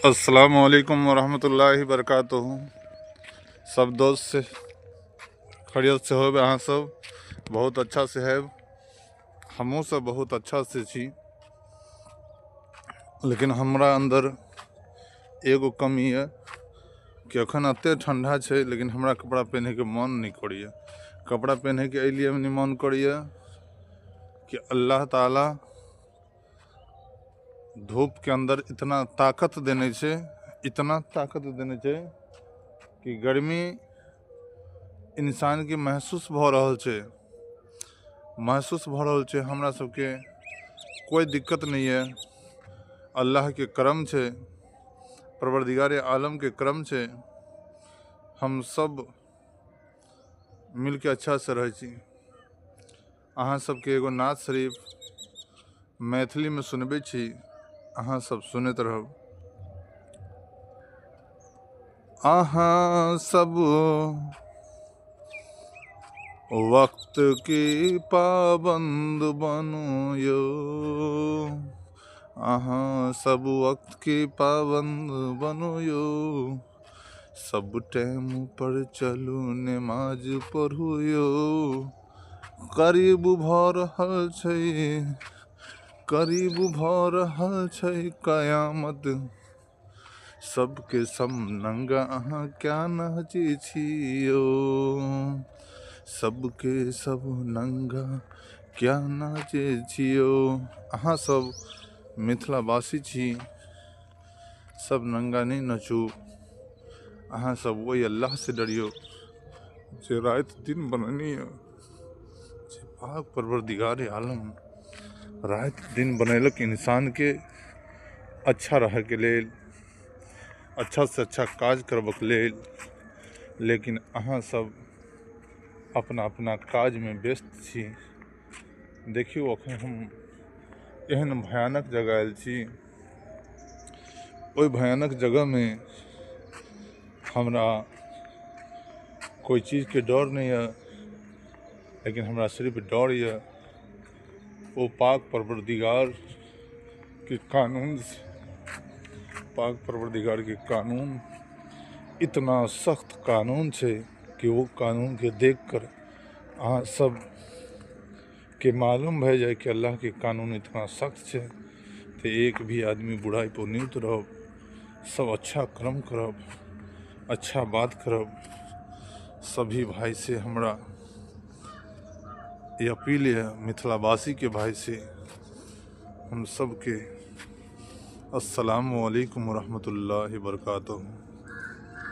अस्सलाम वालेकुम वरहमतुल्लाहि वबरकातुहू। सब दोस्त से खैरियत से होबै अहाँ सब, बहुत अच्छा से है, हमहूँ सब बहुत अच्छा से छी। लेकिन हमरा अंदर एगो कमी है कि अखन एते ठंडा छै, लेकिन हमरा कपड़ा पहने के मन नहीं करिए। कपड़ा पहने के एहि लिए नहीं मन करिए कि अल्लाह ताला धूप के अंदर इतना ताकत देने छै, इतना ताकत देने छै कि गर्मी इंसान के महसूस भ रहल छै, महसूस भ रहल छै। हमरा सबके कोई दिक्कत नहीं है, अल्लाह के करम छै, परवरदिगार आलम के करम छै, हम सब मिलके अच्छा से रहै छी। अहाँ सबके एगो नात शरीफ मैथिली में सुनबै छी, अहाँ सब सुनैत रहब। अहाँ सब वक्त की पाबंद बनू यो, अहाँ सब वक्त की पाबंद बनू यो, सब टाइम पर चलू नमाज पढ़ू यो, करीब भ रहल छै, करीब भ रहल छै कयामत, सबके सब नंगा अहाँ क्या नाचै छी यो, सबके सब नंगा क्या नाचै छी यो। अहाँ सब मिथिलावासी छी, सब नंगा नहीं नचू, अहाँ सब वही अल्लाह से डरियो जे राति दिन बननी है, जे पाक परवरदिगार आलम राति दिन बनेलक इंसान के अच्छा रह के लेल, अच्छा से अच्छा काज करबक लेल। लेकिन अहाँ सब अपना अपना काज में व्यस्त छी। देखियौ अखन हम एहन भयानक जगह आयल छी, ओहि भयानक जगह में हमरा कोई चीज़ के डर नहीं है, लेकिन हमरा सिर्फ डर यऽ ओ पाक परवरदिगार के कानून से। पाक परवरदिगार के कानून इतना सख्त कानून छै कि वो कानून के देख कर अहाँ सब के मालूम भए जाए कि अल्लाह के कानून इतना सख्त छै। तो एक भी आदमी बुराई पर नहीं उतरब, सब अच्छा कर्म करब, अच्छा बात करब। सभी भाई से हमरा ये अपील है, मिथिलावासी के भाई से हम सबके अस्सलाम वालेकुम रहमतुल्लाहि वबरकातुहू।